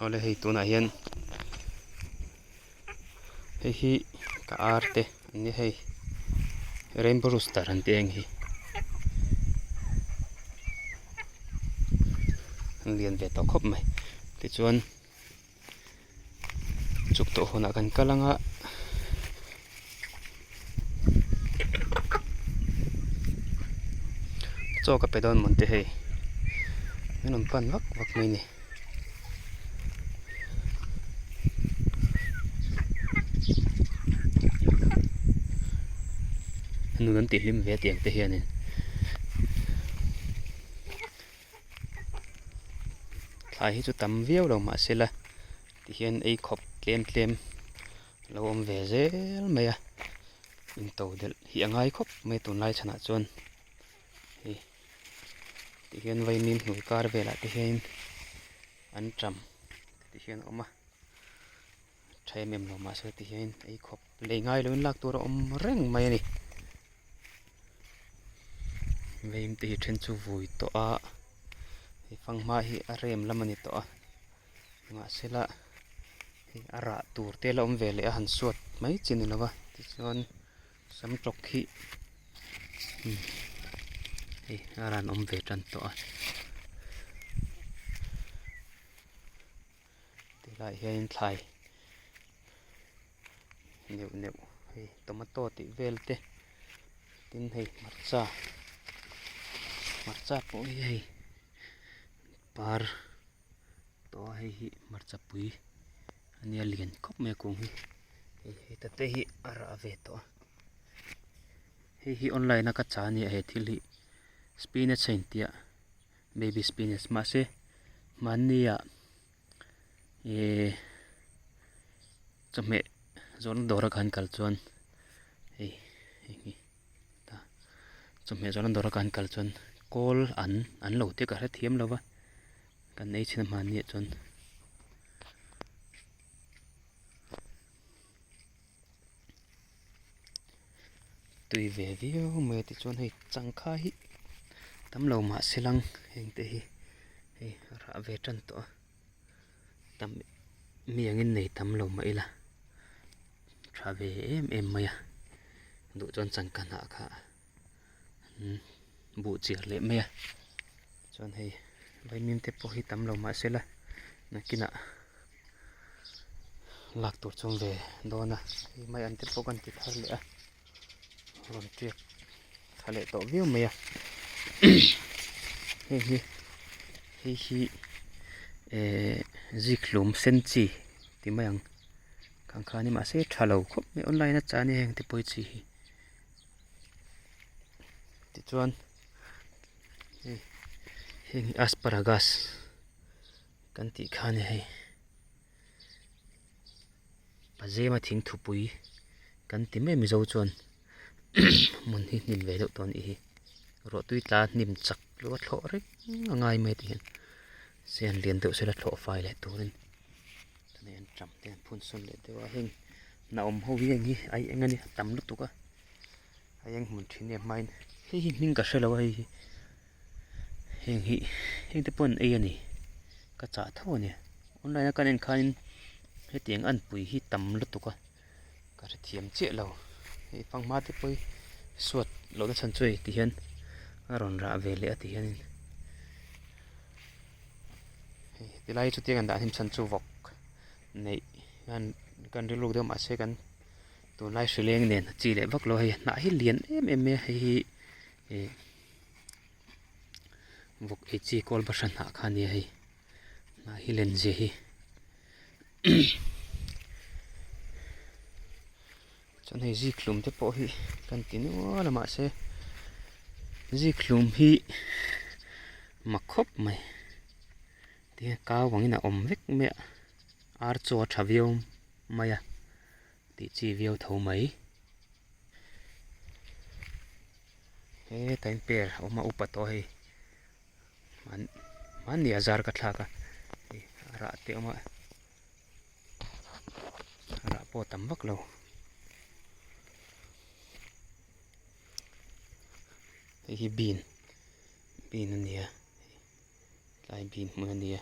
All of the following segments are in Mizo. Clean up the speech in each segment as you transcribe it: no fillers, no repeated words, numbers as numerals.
Awle hei tunah hian hei hi ka ar te an ni hei rainbow rooster an tih ang hi an lian ve tawh khawp mai tichuan chuk tawh hunah kan kal ang a chaw ka pe dawn mawn te hei min rawn pan vak vak mai a ni. Nun an tihlim ve tiang te hianin. Thlai hi chu tam viau lo mahse la tihian ei khawp tlem tlem lo awm ve zel mai a into delh hi a ngai khawp mai tunlai chhanah chuan hei tihian vaimim hnuai kar velah te hian an ṭam tihian a awm a tha em em lo mahse tihian ei khawp lei ngai loin lak tur a awm reng mai a ni. Veim te hi then chu vui tawh a hei fanghma hi a rem lam a ni tawh a mahsela hei a rah tur te la awm ve leh a han suat mai chi ni lo va tichuan sam tawk hi hei a ran awm ve tan tawh a tilaiah hianin thlai. Neuh neuh hei tomato tih vel te tin hei hmarcha hmarcha pawh hi hei par tawh a hei hi hmarcha pui a nia lian khawp mai a kung hi hei heta te hi a rah ve tawh a hei hi online a ka cha a nia he thil hi spinach a intia baby spinach mahse hmanni ah. Ihh chawhmeh zawrhna dawra ka han kal chuan hei hei hi ta chawhmeh zawrhna dawra ka han kal chuan kawl an an lo te ka hrethiam lo va kan ei chhin a hmanni ah chuan. Tui ve viau mai a tichuan hei changkha hi tam lo mah se lang heng te hi hei a rah ve tan tawh a tam mi angin nei tam lo mah ila tha ve em em mai a duh chuan changkha hnah kha buh chiar leh mai a chuan hei vaimim te pawh hi tam lo mah se la nakinah lak tur chu awm ve dawn a hei mai an te pawh kan ti thar leh a rawn tiak tha leh tawh viau mai a hei hi hei hi ehh zikhlum sen chi ti mai ang khang kha a ni mahse tha lo khawp mai online a chah a nia heng te pawh hi chi hi. Tichuan hei heng hi asparagus kan tih kha a ni hei pazema thing thupui kan ti mai mizo chuan hmun hi hnim ve deuh tawh a nih hi ruahtui tla hnim chak luah a thlawh reng a ngai mai ti hian sian lian deuh sela thlawh fai leh turin tunah hian ṭam te an phun sawn leh deuh a heng naawm ho hi heng hi ai eng a ni a tam lutuk a a eng hmun thin em hmain hei hi hming ka hrelo a hei hi heng hi heng te pawh an ei a ni ka chah tho a ni online a kan en khanin hetiang an pui hi tam lutuk a ka hrethiam chiah lo hei fanghma te pawh hi suat lohna chhan chu hei ti hian a rawn rah ve leh a ti hianin hei tilai chu tiang an dah hnim chhan chu vawk neih hian kan rilru deuh mahse kan tunlai hrileng nen a chi leh vak lo hei hnah hi lian em em mai a hei hi ih vawk ei chi kawl bahra hnah kha a nia hei hnah hi len zia hi chuan hei zikhlum te pawh hi kan ti nual a mahse zikhlum hi mak khawp mai tihian kau angin a awm vek mai a ar chaw a tha viau mai a tih chi viau tho mai hetah hian per a awm a upa tawh a hei hmanni a zar ka thlak a hei a rah te a awm a a rah pawh a tam vak lo hei hi bean bean a ni a tlai bean hmun a ni a.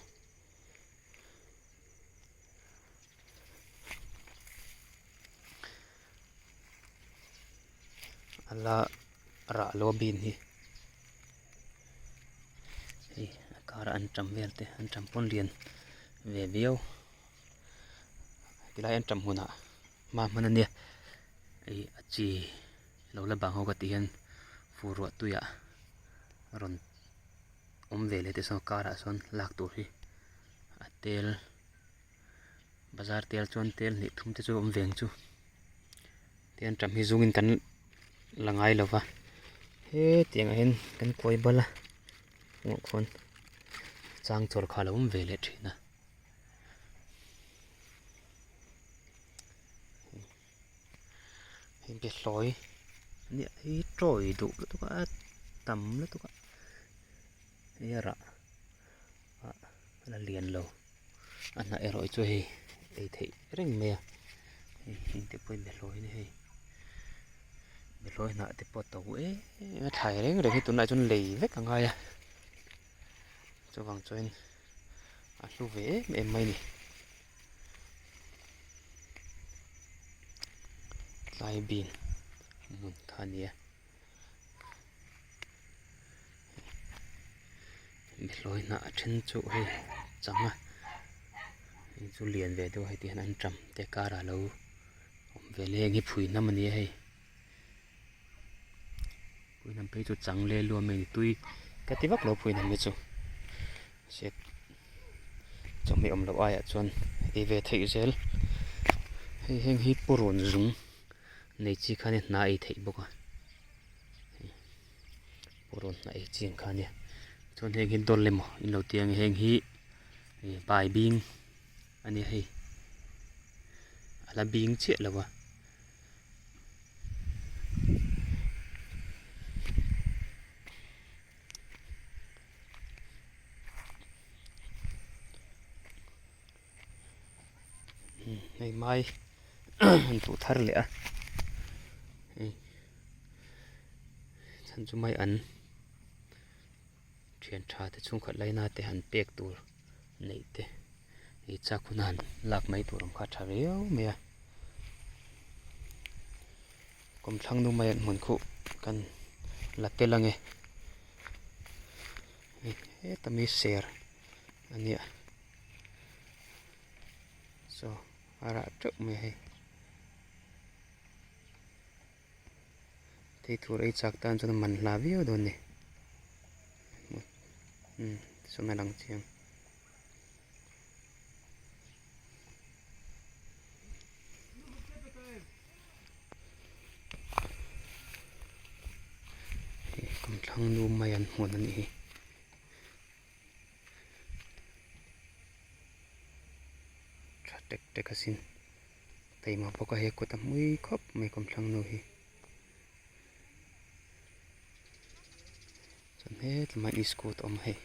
A la rah lo a bean hi hei a karah an tam vel te an tam pawn lian ve viau tilai an tam hunah hma hman ania hei a chi lo la bang ho ka tih hian fur ruah tuiah rawn awm ve leh te sawn karah sawn lak tur hi a tel. Bazar tel chuan tel hnih thum te chu a awm ve ang chu tihian ṭam hi zungin kan la ngai lo va hetiang ah hian kan kuai bal a hmuh khawn chang chawr kha a lo awm ve leh ṭhin a. Hei behlawi nia hi tawi duh lutuk a tam lutuk a hei a rah ah a la lian lo. A hnah erawh hi chu hei ei theih reng mai a hei heng te pawh hi behlawi a ni hei behlawi hnah te pawh a to em em a thlai reng reng hi tunlai chuan lei vek a ngai a chuvang chuan a hlu ve em em mai a ni tlai bin hmun kha a ni a. Behlawi hnah a then chu hei chang a hei chu lian ve deuh a hei ti hian an ṭam te karah alo awm ve leh heng hi phui hnam a ni a hei phui hnam phei chu chang leh luam mai a ni tui ka ti vak lo phui hnam hi chu se chawhmeh awm loh aiah chuan ei ve theih zel hei heng hi purun zung nei chi kha nia hna ei theih bawk a purun hna ei chi ang kha nia chuan heng hi dawl emaw in lo ti ang heng hi bai bing a nia hei a la bing chiah lo a. Hei mai an tuh thar leh a hei chhan chu mai an thian tha te chhungkhat laina te han pek tur neih te hei chak hun a han lak mai tur ang kha a tha riau mai a kawmthlang nu mai an hmun khuh kan la tel ange hei heta mi ser a nia. Saw a rah teuh mai a hei thei tur ei chak tan chuan a man hla viau dawn a ni umm tichuan a lang chiang. Hei kawmthlang nu mai an hmun a nih hi. Tha tek tek asin taima bawk a he kut a hmui khawp mai kawmthlang nu hi chuan hetlai ah hian scooty a awm a hei.